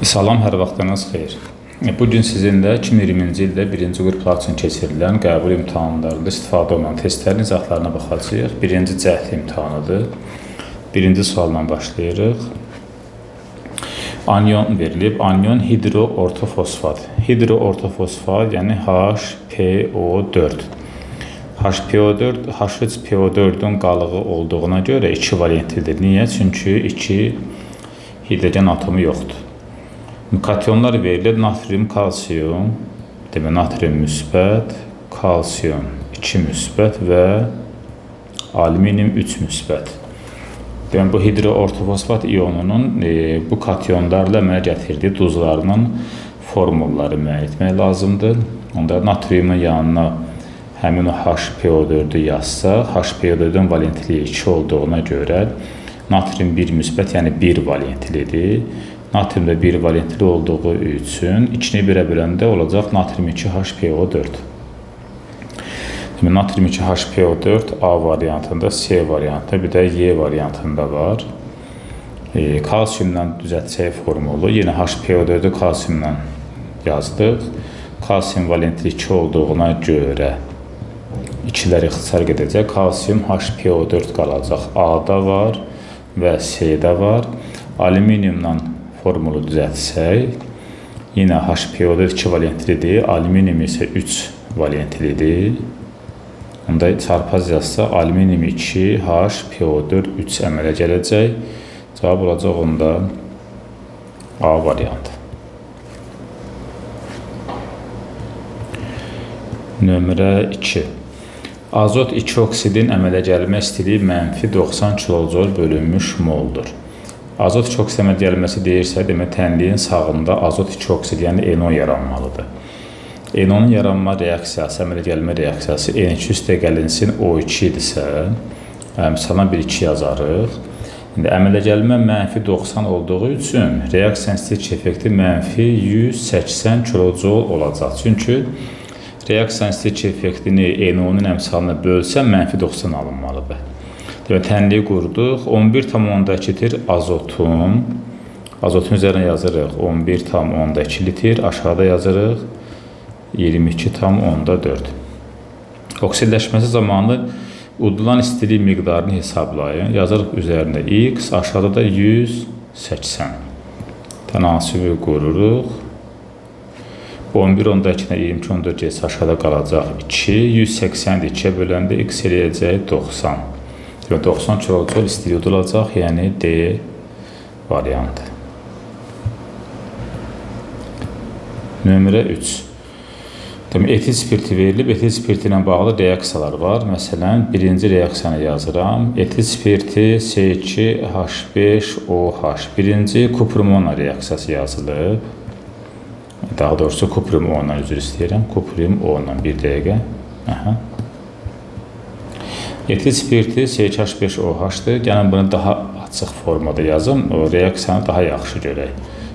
Salam, hər vaxtınız xeyir. Bu gün sizinlə 2020-ci ildə birinci qruplar üçün keçirilən qəbul imtahanlarında istifadə olunan testlərin izahlarına baxacağıq. Birinci cəhd imtahanıdır. Birinci sualla başlayırıq. Anion verilib. Anion hidroortofosfat. Hidroortofosfat, yəni HPO4. HPO4, H3PO4-ün qalığı olduğuna görə 2 valentlidir. Niyə? Çünki 2 hidrogen atomu yoxdur. Kationlar verilir. Natrium, kalsium, demək natrium müsbət, kalsium 2 müsbət və alüminium 3 müsbət. Demək bu hidroortofosfat ionunun bu kationlarla əmələ gətirdiyi duzlarının formulları müəyyən etmək lazımdır. Onda natriumun yanına həmin o HPO4-ü yazsaq, HPO4-ün valentliyi 2 olduğuna görə natrium 1 müsbət, yəni 1 valentlidir. Natrium da 1 valentli olduğu üçün 2-ni 1-ə böləndə olacaq natrium 2 HPO4. Demək, natrium 2 HPO4 A variantında, C variantında, bir də Y variantında var. Kalsiumla düzəltsək formulu, yenə HPO4-ü kalsiumla yazdıq. Kalsium valentli 2 olduğuna görə ikilər ixtisar gedəcək. Kalsium HPO4 qalacaq. A-da var və C-də var. Alüminiumla formulu düzəltsək, yenə HPO4 2 valentlidir, alüminium isə 3 valentlidir. Onda çarpaz yazsa alüminium 2 HPO4 3 əmələ gələcək. Cavab olacaq onda A variantı. Nömrə 2. Azot 2 oksidin əmələ gəlmə istiliyi mənfi 90 kilojol bölünmüş moldur. Azot 2 oksid əmələ gəlməsi deyirsə, demək tənliyin sağında azot 2 oksid, yəni NO yaranmalıdır. NO-nun yaranma reaksiyası, əmələ gəlmə reaksiyası N2 üstə gəlinsin O2 idisə, əmsalına bir 2 yazarıq. İndi əmələ gəlmə mənfi 90 olduğu üçün reaksiyanın istilik effekti mənfi 180 kilojol olacaq. Çünki reaksiyanın istilik effektini NO-nun əmsalına bölsəm mənfi 90 alınmalıdır. Demək, tənliyi qurduq. 11,2 litr azotun, azotun üzərinə yazırıq 11,2 litr, aşağıda yazırıq 22,4. Oksidləşməsi zamanı udulan istilik miqdarını hesablayın. Yazırıq üzərində X, aşağıda da 180. Tənasübü qururuq. 11,2 ilə 22,4 getsə aşağıda qalacaq 2. 180-i 2-yə böləndə X eləyəcək 90. Demək, 90 kilojol istilik udulacaq, yəni D variantı. Nömrə 3. Demək, etil spirti verilib. Etil spirti ilə bağlı reaksiyalar var. Məsələn, birinci reaksiyanı yazıram. Etil spirti C2H5OH. Birinci kuprum-ona reaksiyası yazılıb. Daha doğrusu kuprum-ona, üzr istəyirəm. Kuprum-ona bir dəqiqə. Aha. Etil spirti C2H5OH-dır. Gəlin bunu daha açıq formada yazım. O reaksiyanı daha yaxşı görək.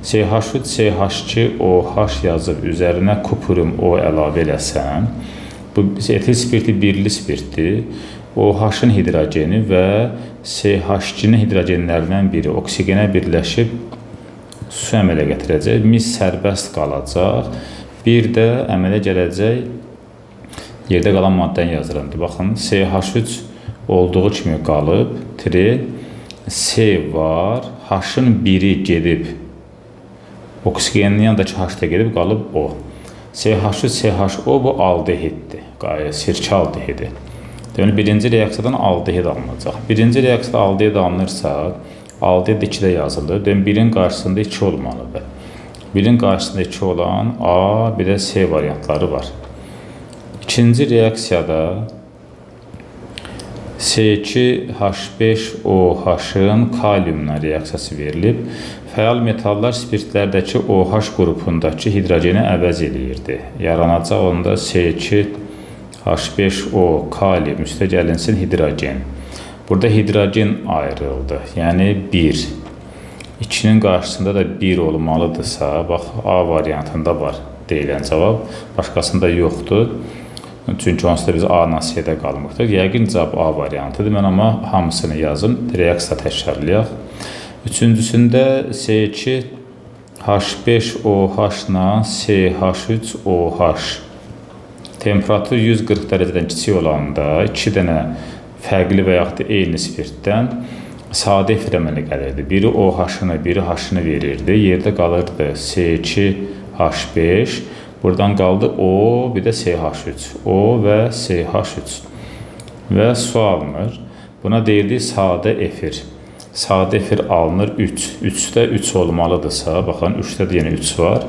CH3, CH2OH yazıb üzərinə kuprum O əlavə eləsəm, bu etil spirti birli spirtdir. OH-ın hidrogeni və CH2-nin hidrogenlərindən biri oksigenə birləşib su əmələ gətirəcək. Mis sərbəst qalacaq. Bir də əmələ gələcək yerdə qalan maddəni yazıram. Baxın, CH3 olduğu kimi qalıb, tri, C var, H-ın biri gedib, oksigenin yanındakı H da gedib, qalıb O. CH3, CHO bu aldehiddir, sirkə aldehidi. Deməli, birinci reaksiyadan aldehid alınacaq. Birinci reaksiyada aldehid alınırsa, aldehid 2-də yazılır. Deməli, birin qarşısında 2 olmalıdır. Birin qarşısında 2 olan A, bir də C variantları var. İkinci reaksiyada C2H5OH-ın kaliumla reaksiyası verilib. Fəal metallar spirtlərdəki OH qrupundakı hidrogeni əvəz eləyirdi. Yaranacaq onda C2H5O kalium üstə gəlinsin hidrogen. Burada hidrogen ayrıldı. Yəni 1. 2-nin qarşısında da 1 olmalıdırsa, bax A variantında var deyilən cavab, başqasında yoxdur. Çünki onsuz da biz A ilə C-də qalmışdıq. Yəqin cavab A variantıdır. Mən amma hamısını yazım, reaksiya təkrarlayaq. Üçüncüsündə C2 H5OH-la CH3OH. Temperatur 140 dərəcədən kiçik olanda 2 dənə fərqli və yaxud da eyni spirtdən sadə efir əmələ gəlirdi. Biri OH-ını, biri H-ını verirdi. Yerdə qalırdı C2H5. Buradan qaldı O, bir də CH3. O və CH3. Və su alınır. Buna deyildi sadə efir. Sadə efir alınır 3. 3-də 3 olmalıdırsa, baxın 3-də də yenə 3 var.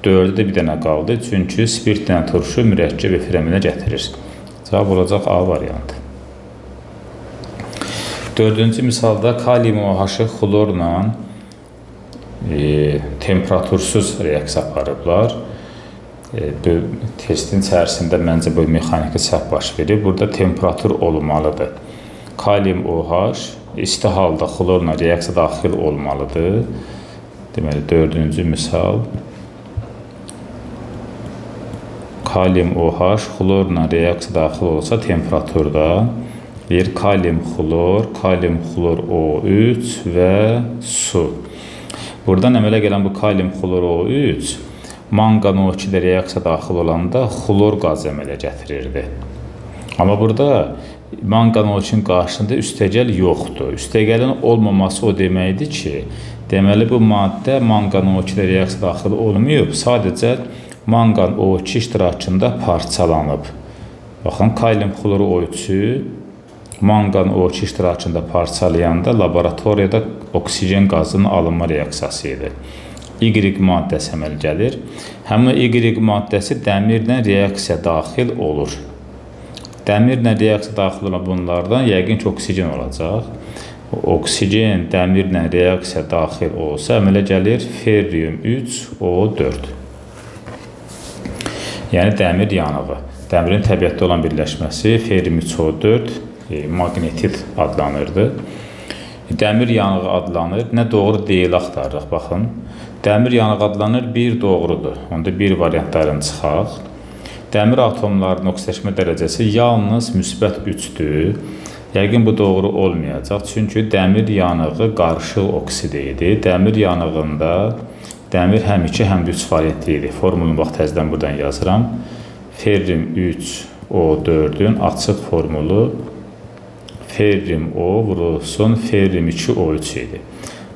4-də də bir dənə qaldı. Çünki spirtlə turşu mürəkkəb efir əmələ gətirir. Cavab olacaq A variantı. Dördüncü misalda kalium OH-ı xlorla temperatursuz reaksiya aparıblar. Bu testin içərisində məncə bu mexaniki səhv baş verir. Burada temperatur olmalıdır. Kalium OH isti halda xlorla reaksiya daxil olmalıdır. Deməli, dördüncü misal. Kalium OH xlorla reaksiya daxil olsa temperaturda deyir kalium xlor, kalium xlor O3 və su. Buradan əmələ gələn bu kalium xlor O3 manqan O2 ilə reaksiya daxil olanda xlor qazı əmələ gətirirdi. Amma burada manqan O2-nin qarşısında üstəgəl yoxdur. Üstəgəlin olmaması o deməkdir ki, deməli bu maddə manqan O2 ilə reaksiya daxil olmayıb, sadəcə manqan O2 iştirakında parçalanıb. Baxın, kalium xloru O3-ü manqan O2 iştirakında parçalayanda laboratoriyada oksigen qazının alınma reaksiyası idi. Y maddəsi əmələ gəlir. Həmin Y maddəsi dəmirlə reaksiya daxil olur. Dəmirlə reaksiya daxil olan bunlardan yəqin ki, oksigen olacaq. Oksigen dəmirlə reaksiya daxil olsa əmələ gəlir ferrium 3O4. Yəni dəmir yanığı. Dəmirin təbiətdə olan birləşməsi ferrium 3O4 magnetit adlanırdı. Dəmir yanığı adlanır. Nə doğru deyil axtarırıq, baxın. Dəmir yanığı adlanır, bir doğrudur. Onda bir variantlarını çıxaq. Dəmir atomlarının oksidləşmə dərəcəsi yalnız müsbət 3-dür. Yəqin bu doğru olmayacaq. Çünki dəmir yanığı qarışıq oksid idi. Dəmir yanığında dəmir həm 2, həm də 3 variantlı idi. Formulunu bax təzədən buradan yazıram. Ferrium 3O4-ün açıq formulu ferrium O vurulsun ferrium 2O3 idi.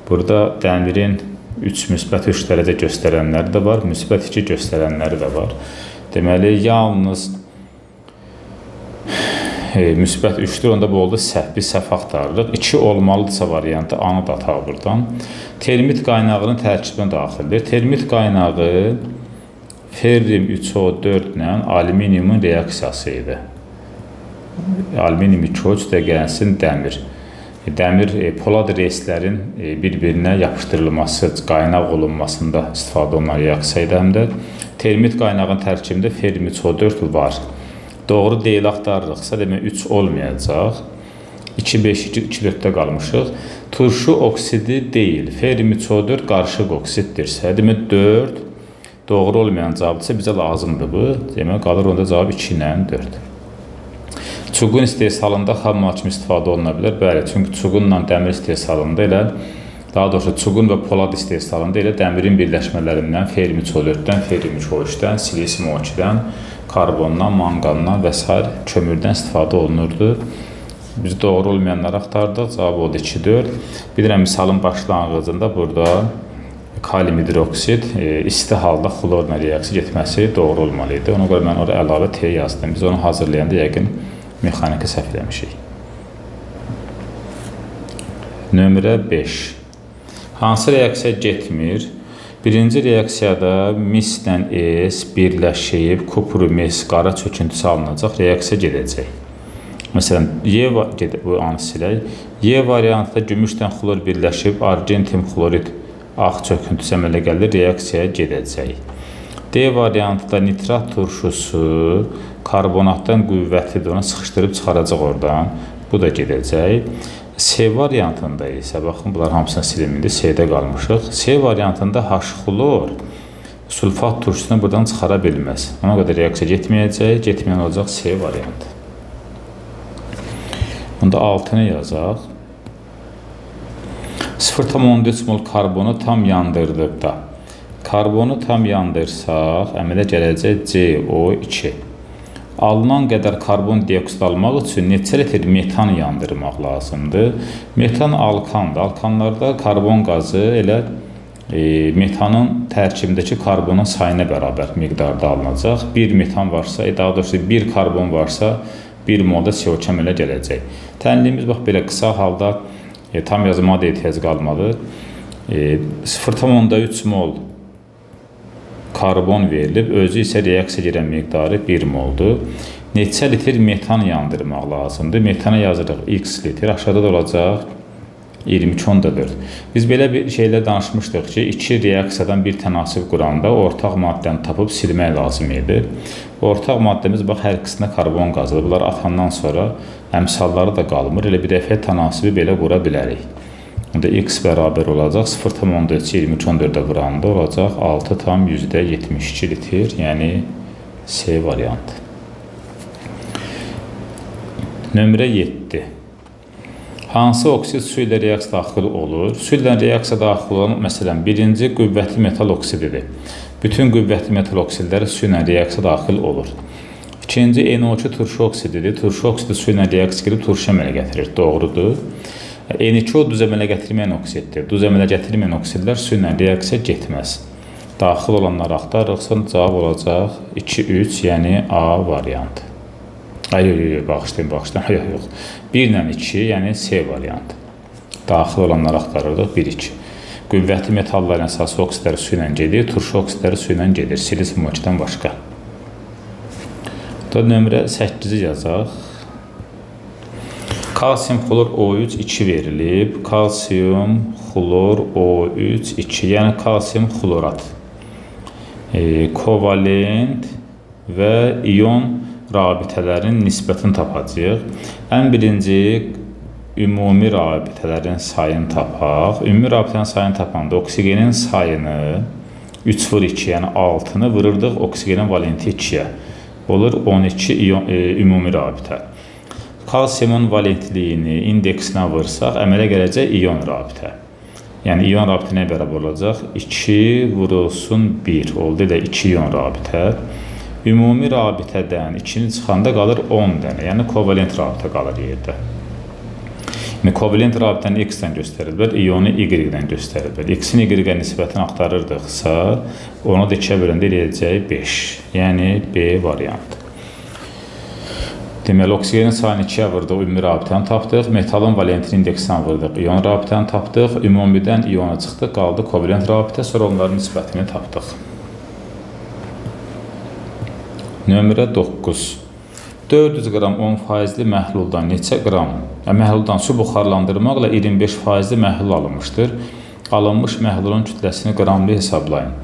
Burada dəmirin 3 müsbət 3 dərəcə göstərənləri də var, müsbət 2 göstərənləri də var. Deməli, yalnız müsbət 3-dür, onda bu oldu səhv, biz səhv axtarırıq. 2 olmalıdırsa variantı, A-nı da ataq buradan. Termit qaynağının tərkibinə daxildir. Termit qaynağı ferrium 3O4 ilə alüminiumun reaksiyası idi. Alüminium 2O3 də gəlsin dəmir. Dəmir, polad reyslərin bir-birinə yapışdırılması, qaynaq olunmasında istifadə olunan reaksiya idi həm də. Termit qaynağının tərkibində ferrium 3O4 var. Doğru deyil axtarırıqsa, demək 3 olmayacaq. 2, 5, 2, 2, 4-də qalmışıq. Turşu oksidi deyil. Ferrium 3O4 qarışıq oksiddirsə, demək 4 doğru olmayan cavabdırsa bizə lazımdır bu. Demək qalır onda cavab 2 ilə 4. Çuqun istehsalında xam mal kimi istifadə oluna bilər. Bəli, çünki çuqunla dəmir istehsalında elə, daha doğrusu çuqun və polad istehsalında elə dəmirin birləşmələrindən, ferrium 3O4-dən, ferrium 3O3-dən, silisium O2-dən, karbondan, manqandan və sair kömürdən istifadə olunurdu. Biz doğru olmayanları axtardıq. Cavab oldu 2, 4. Bir dənə misalın başlanğıcında burada kalium hidroksid isti halda xlorla reaksiya getməsi doğru olmalı idi. Ona görə mən orada əlavə T yazdım. Biz onu hazırlayanda yəqin mexaniki səhv eləmişik. Nömrə 5. Hansı reaksiya getmir? Birinci reaksiyada mislə S birləşib kuprum-S qara çöküntüsü alınacaq, reaksiya gedəcək. Məsələn, Y bu anı silək. Y variantında gümüşlə xlor birləşib argentum xlorid ağ çöküntüsü əmələ gəlir, reaksiyaya gedəcək. D variantında nitrat turşusu karbonatdan qüvvətlidir, onu sıxışdırıb çıxaracaq oradan. Bu da gedəcək. C variantında isə, baxın, bunlar hamısını silim indi, C-də qalmışıq. C variantında H-xlor sulfat turşusunu buradan çıxara bilməz. Ona qədər reaksiya getməyəcək, getməyən olacaq C variantı. Bunda 6-nı yazaq. 0,3 mol karbonu tam yandırdıqda Karbonu tam yandırsaq, əmələ gələcək CO2. Alınan qədər karbon dioksid almaq üçün neçə litr metan yandırmaq lazımdır? Metan alkandır. Alkanlarda karbon qazı elə metanın tərkibindəki karbonun sayına bərabər miqdarda alınacaq. Bir metan varsa, daha doğrusu bir karbon varsa, 1 molda CO2 əmələ gələcək. Tənliyimiz bax belə qısa halda tam yazmağa da ehtiyac qalmadı. 0,3 mol karbon verilib, özü isə reaksiya girən miqdarı 1 moldur. Neçə litr metan yandırmaq lazımdır? Metana yazırıq x litr, aşağıda da olacaq 22,4. Biz belə bir şeylə danışmışdıq ki, iki reaksiyadan bir tənasib quranda ortaq maddəni tapıb silmək lazım idi. Ortaq maddəmiz bax hər ikisində karbon qazıdır. Bunları atandan sonra əmsalları da qalmır. Elə bir dəfə tənasibi belə qura bilərik. Onda x bərabər olacaq 0,3-i 22,4-ə vuranda olacaq 6,72 litr, yəni C variantı. Nömrə 7. Hansı oksid su ilə reaksiya daxil olur? Su ilə reaksiya daxil olan, məsələn, birinci qüvvətli metal oksididir. Bütün qüvvətli metal oksidləri su ilə reaksiya daxil olur. İkinci NO2 turşu oksididir. Turşu oksidi su ilə reaksiya girib turşu əmələ gətirir. Doğrudur. N2O duz əmələ gətirməyən oksiddir. Duz əmələ gətirməyən oksidlər su ilə reaksiya getməz. Daxil olanları axtarırıqsa cavab olacaq 2, 3, yəni A variantı. Ay, yox, yox, bağışlayın, bağışlayın. Yox, yox. 1 ilə 2, yəni C variantı. Daxil olanları axtarırdıq 1, 2. Qüvvətli metalların əsası oksidləri su ilə gedir, turşu oksidləri su ilə gedir. Silisium O2-dən başqa. Da nömrə 8-i yazaq. Kalsium xlor O3 2 verilib. Kalsium xlor O3 2, yəni kalsium xlorat. Kovalent və ion rabitələrin nisbətini tapacağıq. Ən birinci ümumi rabitələrin sayını tapaq. Ümumi rabitələrin sayını tapanda oksigenin sayını 3 vur 2, yəni 6-nı vururdıq oksigenin valenti 2-yə. Olur 12 ion, ümumi rabitə. Kalsiumun valentliyini indeksinə vursaq, əmələ gələcək ion rabitə. Yəni ion rabitə nəyə bərabər olacaq? 2 vurulsun 1. Oldu elə 2 ion rabitə. Ümumi rabitədən 2-ni çıxanda qalır 10 dənə. Yəni kovalent rabitə qalır yerdə. İndi kovalent rabitəni X-dən göstərilir, ionu Y-dən göstərilir. X-in Y-ə nisbətini axtarırdıqsa, onu da 2-yə böləndə eləyəcək 5. Yəni B variantı. Deməli, oksigenin sayını 2-yə vurduq, ümumi rabitəni tapdıq. Metalın valentini indeksinə vurduq, ion rabitəni tapdıq. Ümumidən iona çıxdıq, qaldı kovalent rabitə, sonra onların nisbətini tapdıq. Nömrə 9. 400 qram 10%li məhluldan neçə qram məhluldan su buxarlandırmaqla 25%li məhlul alınmışdır. Alınmış məhlulun kütləsini qramlı hesablayın.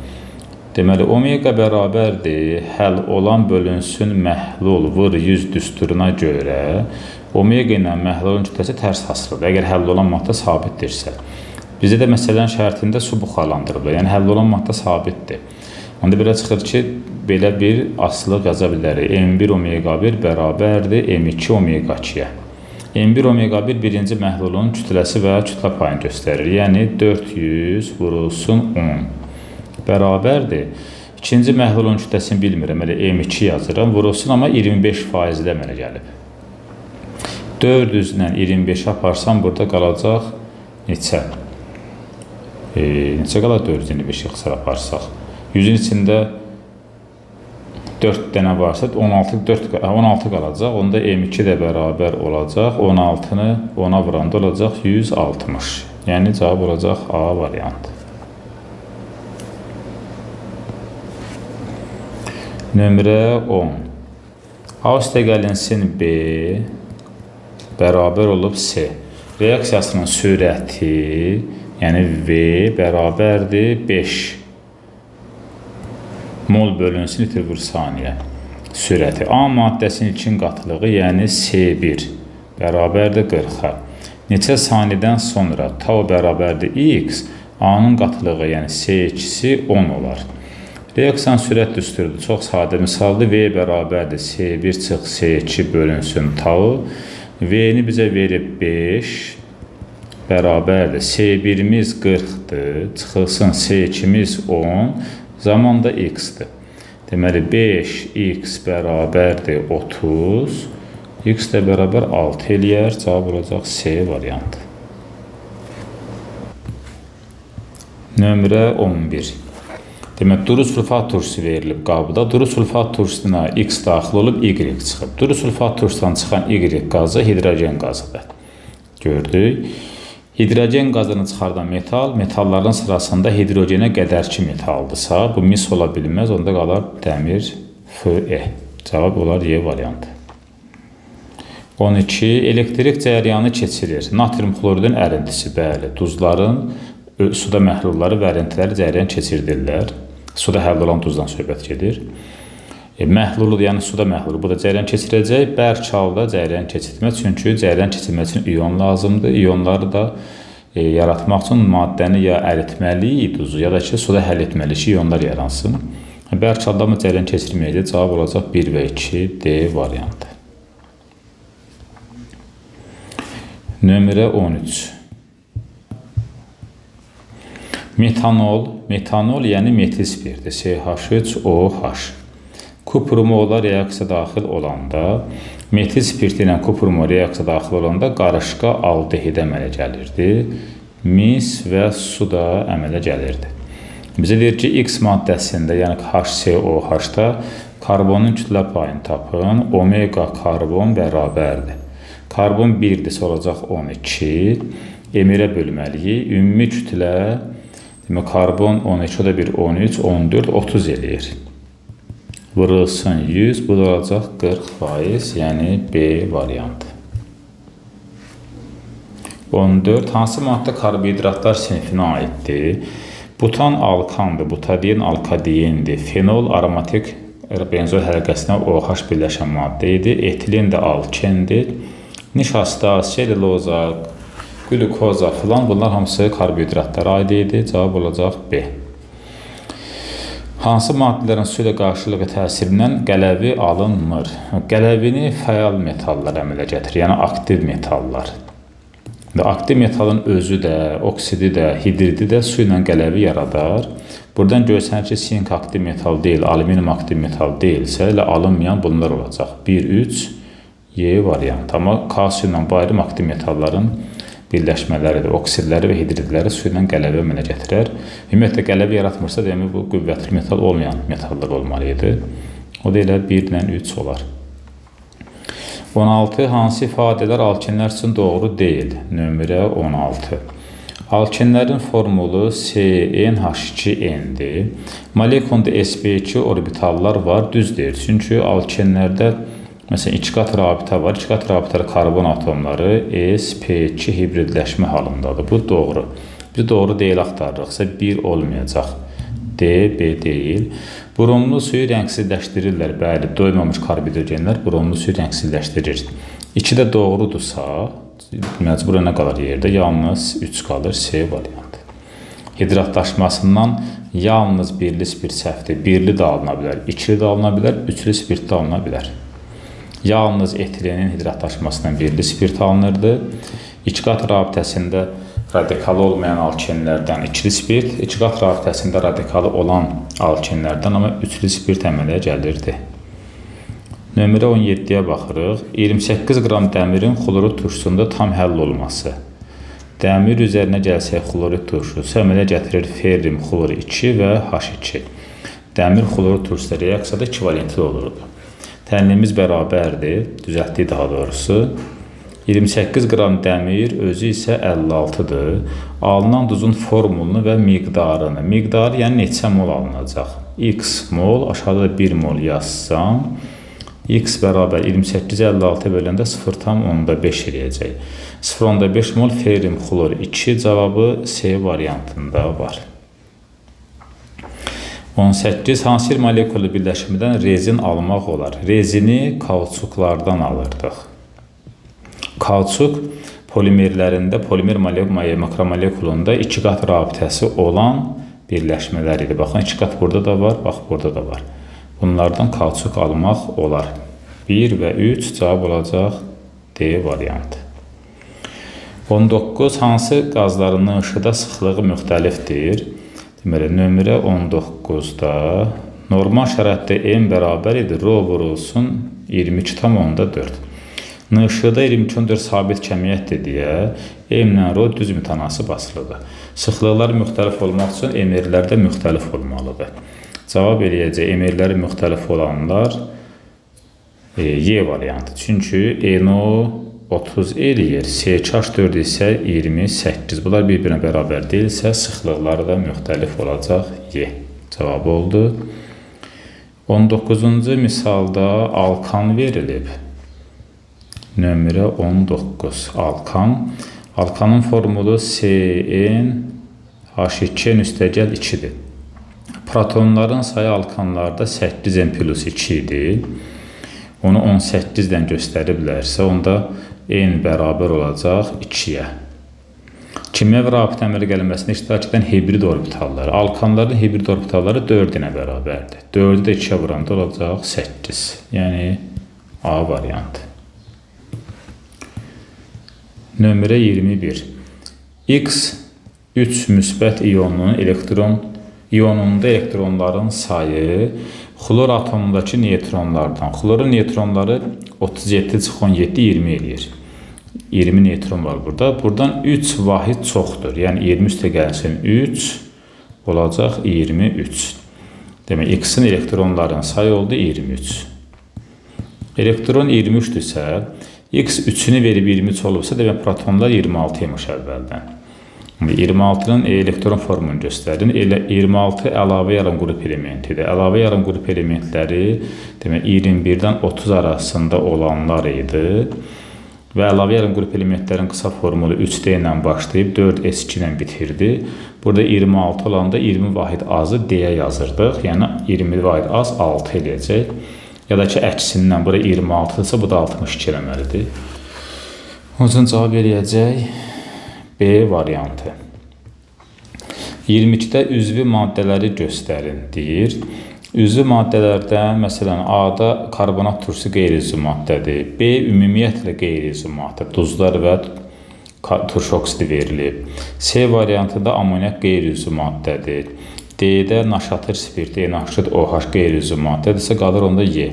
Deməli, omega bərabərdir həll olan bölünsün məhlul vur 100 düsturuna görə omega ilə məhlulun kütləsi tərs hasılıdır. Əgər həll olan maddə sabitdirsə. Bizdə də məsələnin şərtində su buxarlandırılır. Yəni həll olan maddə sabitdir. Onda belə çıxır ki, belə bir asılılıq yaza bilərik. M1 omega 1 bərabərdir M2 omega 2-yə. M1 omega 1 birinci məhlulun kütləsi və kütlə payını göstərir. Yəni 400 vurulsun 10 bərabərdir. İkinci məhlulun kütləsini bilmirəm, elə M2 yazıram. Vurulsun, amma 25% ilə əmələ gəlib. 400 ilə 25-i aparsam, burada qalacaq neçə? Neçə qalar 425-i ixtisar aparsaq? 100-ün içində 4 dənə varsa 16, 4, 16 qalacaq. Onda M2 də bərabər olacaq. 16-nı 10-a vuranda olacaq 160. Yəni cavab olacaq A variantı. Nömrə 10. A üstə gəlinsin B bərabər olub C. Reaksiyasının sürəti, yəni V bərabərdir 5 mol bölünsün litr vur saniyə sürəti. A maddəsinin ilkin qatılığı, yəni C1 bərabərdir 40-a. Neçə saniyədən sonra tau bərabərdir X, A-nın qatılığı, yəni C2-si 10 olar. Reaksiyanın sürət düsturudur. Çox sadə misaldır. V bərabərdir C1 çıx C2 bölünsün tau. V-ni bizə verib 5. bərabərdir. S1-imiz 40-dır, çıxılsın S2-miz 10, zaman da x-dir. Deməli, 5x bərabərdir 30, x də bərabər 6 eləyər. Cavab olacaq C variantı. Nömrə 11. Demək, duru sulfat turşusu verilib qabda. Duru sulfat turşusuna X daxil olub, Y çıxıb. Duru sulfat turşusundan çıxan Y qazı hidrogen qazıdır. Gördük. Hidrogen qazını çıxardan metal, metalların sırasında hidrogenə qədərki metaldısa, bu mis ola bilməz, onda qalar dəmir Fe. Cavab olar Y variantı. 12. Elektrik cəryanı keçirir. Natrium xloridin ərintisi, bəli, duzların suda məhlulları və ərintiləri cəryan keçirdirlər. Suda həll olan duzdan söhbət gedir. Məhlulu, yəni suda məhlulu. Bu da cəryan keçirəcək. Bərk halda cəryan keçirtməz. Çünki cəryan keçirmək üçün ion lazımdır. İonları da yaratmaq üçün maddəni ya əritməliyik duzu, ya da ki, suda həll etməliyik ki, ionlar yaransın. Bərk halda mı cəryan keçirməyəcək? Cavab olacaq 1 və 2 D variantı. Nömrə 13. Metanol, metanol yəni metil spirti, CH3OH. Kuprumola reaksiya daxil olanda, metil spirti ilə kuprumo reaksiya daxil olanda qarışqa aldehid əmələ gəlirdi. Mis və su da əmələ gəlirdi. Bizə deyir ki, X maddəsində, yəni HCOH-da karbonun kütlə payını tapın. Omega karbon bərabərdir. Karbon 1-dirsə olacaq 12. M-ə bölməliyik. Ümumi kütlə, demək, karbon 12, o da bir 13, 14, 30 eləyir. Vurulsun 100, bu da olacaq 40%, yəni B variantı. 14. Hansı maddə karbohidratlar sinifinə aiddir? Butan alkandır, butadien alkadiendir. Fenol aromatik benzol həlqəsinə OH birləşən maddə idi. Etilen də alkendir. Nişasta, selüloza, qlükoza filan bunlar hamısı karbohidratlara aid idi. Cavab olacaq B. Hansı maddələrin su ilə qarşılıqlı təsirindən qələvi alınmır? Qələvini fəal metallar əmələ gətirir, yəni aktiv metallar. Və aktiv metalın özü də, oksidi də, hidridi də su ilə qələvi yaradar. Buradan görsənir ki, sink aktiv metal deyil, alüminium aktiv metal deyilsə, elə alınmayan bunlar olacaq. 1, 3, Y variantı. Amma kalsiumla barium aktiv metalların birləşmələridir. Oksidləri və hidridləri su ilə qələvi əmələ gətirər. Ümumiyyətlə, qələvi yaratmırsa, demək bu qüvvətli metal olmayan metallar olmalı idi. O da elə 1 ilə 3 olar. 16. Hansı ifadələr alkenlər üçün doğru deyil? Nömrə 16. Alkenlərin formulu CnH2n-dir. Molekulunda sp2 orbitallar var. Düz deyir. Çünki alkenlərdə məsələn, iki qat rabitə var. İki qat rabitəli karbon atomları sp2 hibridləşmə halındadır. Bu doğru. Biz doğru deyil axtarırıqsa 1 olmayacaq. D, B deyil. Bromlu suyu rəngsizləşdirirlər. Bəli, doymamış karbidrogenlər bromlu suyu rəngsizləşdirir. 2 də doğrudursa, məcbur nə qalar yerdə? Yalnız 3 qalır, C variantı. Hidratlaşmasından yalnız birli spirt səhvdir. Birli də alına bilər, ikili də alına bilər, üçlü spirt də alına bilər. Yalnız etilenin hidratlaşmasından birli spirt alınırdı. İki qat rabitəsində radikalı olmayan alkenlərdən ikili spirt, iki qat rabitəsində radikalı olan alkenlərdən amma üçlü spirt əmələ gəlirdi. Nömrə 17-yə baxırıq. 28 qram dəmirin xlorid turşusunda tam həll olması. Dəmir üzərinə gəlsək xlorid turşusu əmələ gətirir ferrim xlor 2 və H2. Dəmir xlorid turşusu reaksiyada ekvivalentli olurdu. Tənliyimiz bərabərdir, düzəltdik daha doğrusu. 28 qram dəmir, özü isə 56-dır. Alınan duzun formulunu və miqdarını. Miqdarı, yəni neçə mol alınacaq? X mol, aşağıda da 1 mol yazsam, X bərabər 28 56 böləndə 0,5 eləyəcək. 0,5 mol ferrim xlor 2 cavabı C variantında var. 18. Hansı bir molekulu birləşimidən rezin almaq olar? Rezini kauçuklardan alırdıq. Kauçuk polimerlərində, polimer makromolekulunda iki qat rabitəsi olan birləşmələr idi. Baxın, iki qat burada da var, bax burada da var. Bunlardan kauçuk almaq olar. 1 və 3 cavab olacaq D variantı. 19. Hansı qazların N-da sıxlığı müxtəlifdir? Deməli, nömrə 19-da normal şəraitdə M bərabər idi. Rho vurulsun 22,4. N-da 22,4 sabit kəmiyyətdir deyə M ilə Rho düz mütənasib asılıdır. Sıxlıqlar müxtəlif olmaq üçün MR-lər də müxtəlif olmalıdır. Cavab eləyəcək MR-ləri müxtəlif olanlar Y variantı. Çünki NO 30 eləyir, CH4 isə 28. Bunlar bir-birinə bərabər deyilsə, sıxlıqları da müxtəlif olacaq. Y cavabı oldu. 19-cu misalda alkan verilib. Nömrə 19. Alkan. Alkanın formulu CnH2n üstəgəl 2-dir. Protonların sayı alkanlarda 8n plus 2 idi. Onu 18-dən göstəriblərsə, onda n bərabər olacaq 2-yə. Kimyəvi rabitə əmələ gəlməsində iştirak edən hibrid orbitalları. Alkanların hibrid orbitalları 4-nə bərabərdir. 4-ü də 2-yə vuranda olacaq 8. Yəni A variantı. Nömrə 21. X 3 müsbət iyonunun iyonunda elektronların sayı xlor atomundakı neytronlardan. Xlorun neytronları 37,17, 20 eləyir. 20 neytron var burada. Buradan 3 vahid çoxdur. Yəni 20 üstə gəlsin 3 olacaq 23. Demək, X-in elektronların sayı oldu 23. Elektron 23-dürsə, X 3-ünü verib 23 olubsa, demək protonlar 26 imiş əvvəldən. 26-nın elektron formunu göstərin. 26 əlavə yarım qrup elementidir. Əlavə yarım qrup elementləri demək 21-dən 30 arasında olanlar idi. Və əlavə yarım qrup elementlərin qısa formulu 3D ilə başlayıb 4S2 ilə bitirdi. Burada 26 olanda 20 vahid azı D-yə yazırdıq. Yəni 20 vahid az 6 eləyəcək. Ya da ki, əksindən bura 26-dırsa, bu da 62 eləməlidir. Onun üçün cavab eləyəcək B variantı. 22-də üzvü maddələri göstərin, deyir. Üzvü maddələrdən, məsələn, A-da karbonat turşusu qeyri-üzvü maddədir. B ümumiyyətlə qeyri-üzvü maddə, duzlar və turşu oksidi verilib. C variantında amonyak qeyri-üzvü maddədir. D-də naşatır spirti, NH3 OH qeyri-üzvü maddədirsə, qalır onda Y.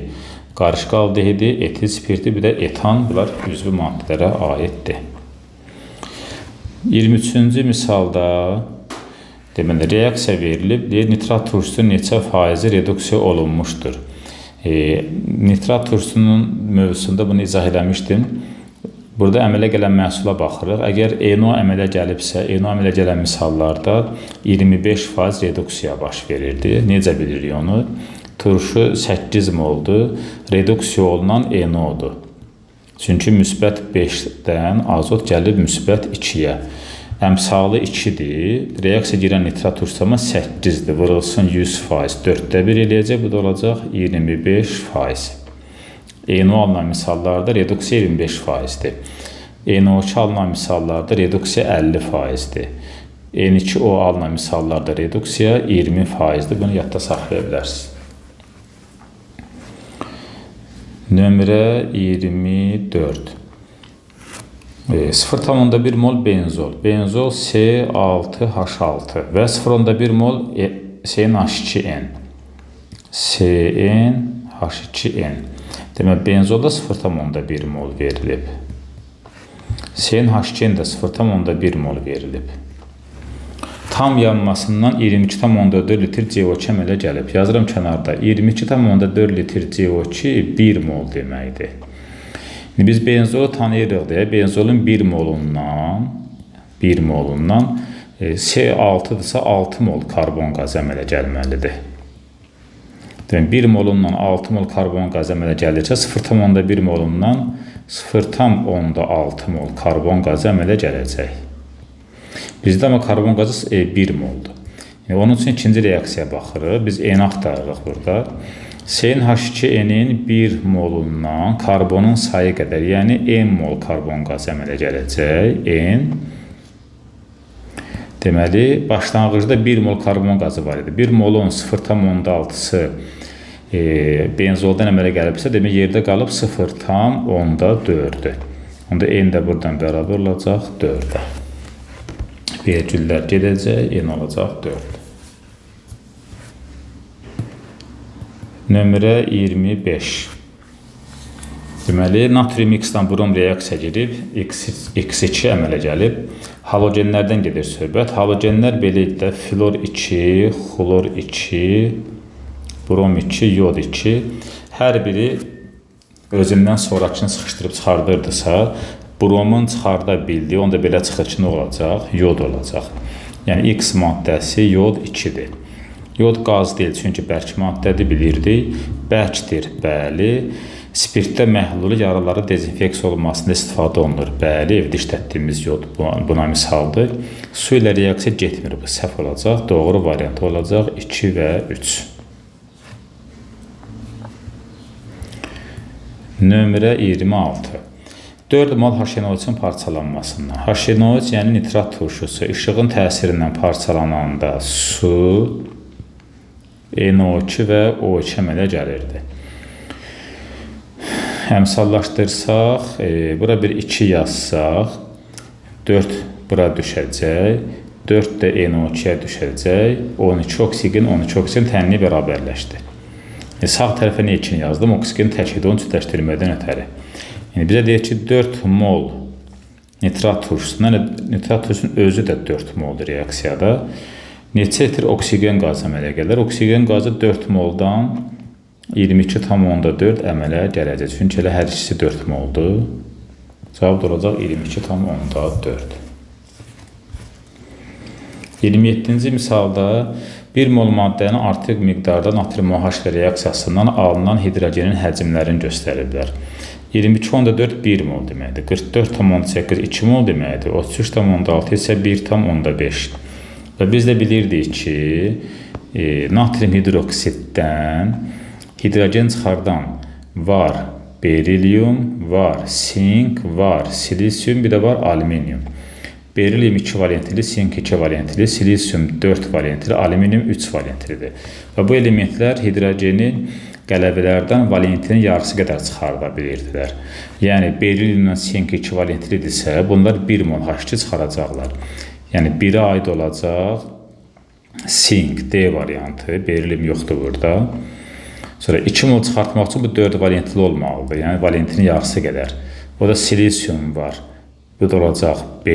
Qarışqa aldehidi, etil spirti, bir də etan, bunlar üzvü maddələrə aiddir. 23-cü misalda deməli, reaksiya verilib, deyir, nitrat turşusu neçə faizi reduksiya olunmuşdur? Nitrat turşusunun mövzusunda bunu izah eləmişdim. Burada əmələ gələn məhsula baxırıq. Əgər NO əmələ gəlibsə, NO əmələ gələn misallarda 25% reduksiya baş verirdi. Necə bilirik onu? Turşu 8 moldur, reduksiya olunan NO-dur. Çünki müsbət 5-dən azot gəlib müsbət 2-yə. Əmsalı 2-dir. Reaksiya girən nitrat turşusu 8-dir. Vurulsun 100%. 4-də 1 eləyəcək. Bu da olacaq 25%. NO alınan misallarda reduksiya 25%-dir. NO2 alınan misallarda reduksiya 50%-dir. N2O alınan misallarda reduksiya 20%-dir. Bunu yadda saxlaya bilərsiniz. Nömrə 24. 0,1 mol benzol. Benzol C6H6 və 0,1 mol CnH2n. CnH2n. Demək, benzolda 0,1 mol verilib. CnH2n də 0,1 mol verilib. Tam yanmasından 22,4 litr CO2 əmələ gəlib. Yazıram kənarda. 22,4 litr CO2 1 mol deməkdir. İndi biz benzolu tanıyırıq deyə, benzolun 1 molundan C6-dırsa 6 mol karbon qazı əmələ gəlməlidir. Demək, 1 molundan 6 mol karbon qazı əmələ gəlirsə, 0,1 molundan 0,6 mol karbon qazı əmələ gələcək. Bizdə amma karbon qazı 1 moldur. Yəni, onun üçün ikinci reaksiyaya baxırıq. Biz N axtarırıq burada. CnH2n-in 1 molundan karbonun sayı qədər, yəni N mol karbon qazı əmələ gələcək. N. Deməli, başlanğıcda 1 mol karbon qazı var idi. 1 molun 0,6-sı benzoldan əmələ gəlibsə, demək, yerdə qalıb 0,4-dür. Onda N də buradan bərabər olacaq 4-ə. Vergüllər gedəcək, N olacaq 4. Nömrə 25. Deməli, natrium X-dən brom reaksiya girib, X2 əmələ gəlib. Halogenlərdən gedir söhbət. Halogenlər belə idi, flor 2, xlor 2, brom 2, yod 2. Hər biri özündən sonrakını sıxışdırıb çıxardırdısa, bromun çıxarda bildiyi, onda belə çıxır ki, nə olacaq? Yod olacaq. Yəni, X maddəsi yod 2-dir. Yod qaz deyil, çünki bərk maddədir, bilirdik. Bərkdir, bəli. Spirtdə məhlulu yaraları dezinfeksiya olunmasında istifadə olunur. Bəli, evdə işlətdiyimiz yod buna misaldır. Su ilə reaksiya getmir, bu səhv olacaq. Doğru variantı olacaq 2 və 3. Nömrə 26. 4 mol HNO3-ün parçalanmasından. HNO3, yəni nitrat turşusu, işığın təsirindən parçalananda su, NO2 və O2 əmələ gəlirdi. Əmsallaşdırsaq, bura bir 2 yazsaq, 4 bura düşəcək, 4 də NO2-yə düşəcək, 12 oksigen, 12 oksigen tənliyi bərabərləşdi. Sağ tərəfə niyə 2-ni yazdım? Oksigen tək idi, onu cütləşdirməkdən ötəri. Yəni, bizə deyir ki, 4 mol nitrat turşusundan, nitrat turşusunun özü də 4 moldur reaksiyada. Neçə litr oksigen qazı əmələ gəlir? Oksigen qazı 4 moldan 22,4 əmələ gələcək. Çünki elə hər ikisi 4 moldur. Cavab da olacaq 22,4. 27-ci misalda 1 mol maddənin artıq miqdarda natrium OH reaksiyasından alınan hidrogenin həcmlərini göstəriblər. 22,4 1 mol deməkdir. 44,8 2 mol deməkdir. 33,6 isə 1,5. Və biz də bilirdik ki, natrium hidroksiddən hidrogen çıxardan var berilium, var sink, var silisium, bir də var alüminium. Berilium 2 valentli, sink 2 valentli, silisium 4 valentli, alüminium 3 valentlidir. Və bu elementlər hidrogeni qələvələrdən valentinin yarısı qədər çıxarda bilirdilər. Yəni, beriliumla sink 2 valentlidirsə, bunlar 1 mol H2 çıxaracaqlar. Yəni, 1-ə aid olacaq sink, D variantı, berilium yoxdur burada. Sonra 2 mol çıxartmaq üçün bu 4 valentli olmalıdır. Yəni, valentinin yarısı qədər. O da silisium var. Bu da olacaq B.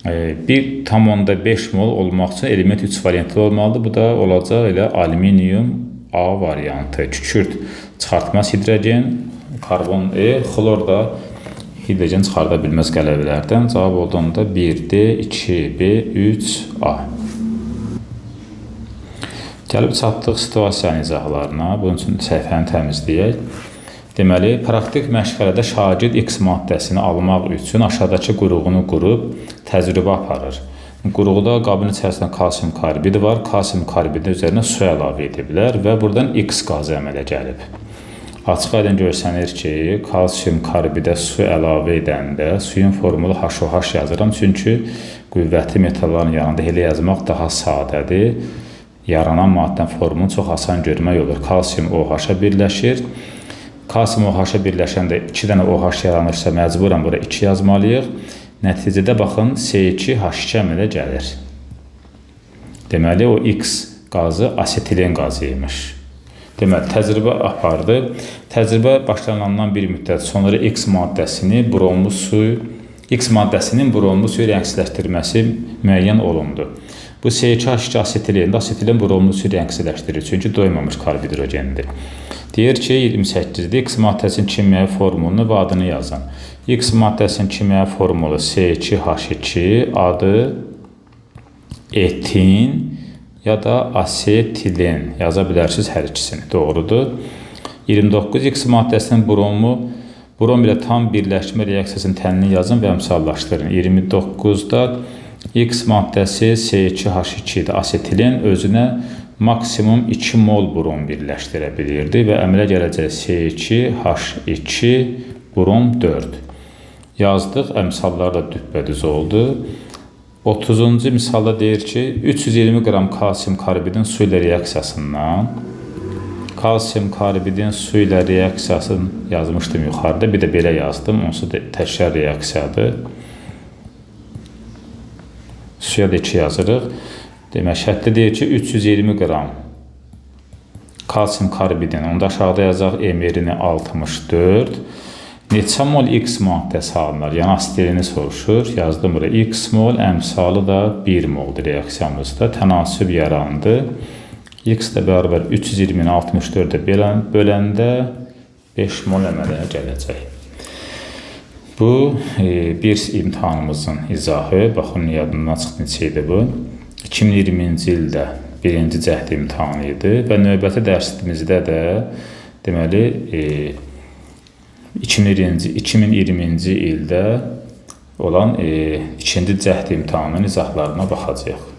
1,5 mol olmaq üçün element 3 valentli olmalıdır. Bu da olacaq elə alüminium A variantı. Kükürt çıxartmaz hidrogen, karbon E, xlor da hidrogen çıxarda bilməz qələvələrdən. Cavab olduğunda 1D, 2B, 3A. Gəlib çatdıq situasiyanın izahlarına. Bunun üçün səhifəni təmizləyək. Deməli, praktik məşğələdə şagird X maddəsini almaq üçün aşağıdakı qurğunu qurub təcrübə aparır. Qurğuda qabın içərisində kalsium karbidi var. Kalsium karbidin üzərinə su əlavə ediblər və buradan X qazı əmələ gəlib. Açıq aydın görsənir ki, kalsium karbidə su əlavə edəndə suyun formulu HOH yazıram. Çünki qüvvətli metalların yanında elə yazmaq daha sadədir. Yaranan maddənin formunu çox asan görmək olur. Kalsium OH-a birləşir. Kalsium OH-a birləşəndə 2 dənə OH yaranırsa məcburən bura 2 yazmalıyıq. Nəticədə baxın C2H2 əmələ gəlir. Deməli, o X qazı asetilen qazı imiş. Deməli, təcrübə apardı. Təcrübə başlanandan bir müddət sonra X maddəsini bromlu su, X maddəsinin bromlu suyu rəngsizləşdirməsi müəyyən olundu. Bu C2H2 asetilende asetilen bromlu suyu rəngsizləşdirir. Çünki doymamış karbidrogendir. Deyir ki, 28-də X maddəsinin kimyəvi formulunu və adını yazın. X maddəsinin kimyəvi formulu C2H2, adı etin ya da asetilen yaza bilərsiniz hər ikisini. Doğrudur. 29 X maddəsinin brom ilə tam birləşmə reaksiyasının tənini yazın və əmsallaşdırın. 29-da X maddəsi C2H2 idi. Asetilen özünə maksimum 2 mol brom birləşdirə bilirdi və əmələ gələcək C2H2 brom 4. Yazdıq, əmsallar da düppədüz oldu. 30-cu misalda deyir ki, 320 qram kalsium karbidin su ilə reaksiyasından Kalsium karbidin su ilə reaksiyasını yazmışdım yuxarıda. Bir də belə yazdım. Onsuz da təkrar reaksiyadır. Suya da 2 yazırıq. Demək, şərtdə deyir ki, 320 qram kalsium karbidin. Onda aşağıda yazaq MR-ini 64. Neçə mol X maddəsi alınır? Yəni, asetileni soruşur. Yazdım bura X mol, əmsalı da 1 moldur reaksiyamızda. Tənasüb yarandı. X də bərabər 320-ni 64-ə böləndə 5 mol əmələ gələcək. Bu, bir imtahanımızın izahı. Baxın, yadımdan çıxdı neçə idi bu. 2020-ci ildə birinci cəhd imtahanı idi və növbəti dərsimizdə də deməli, 2020-ci ildə olan ikinci cəhd imtahanının izahlarına baxacağıq.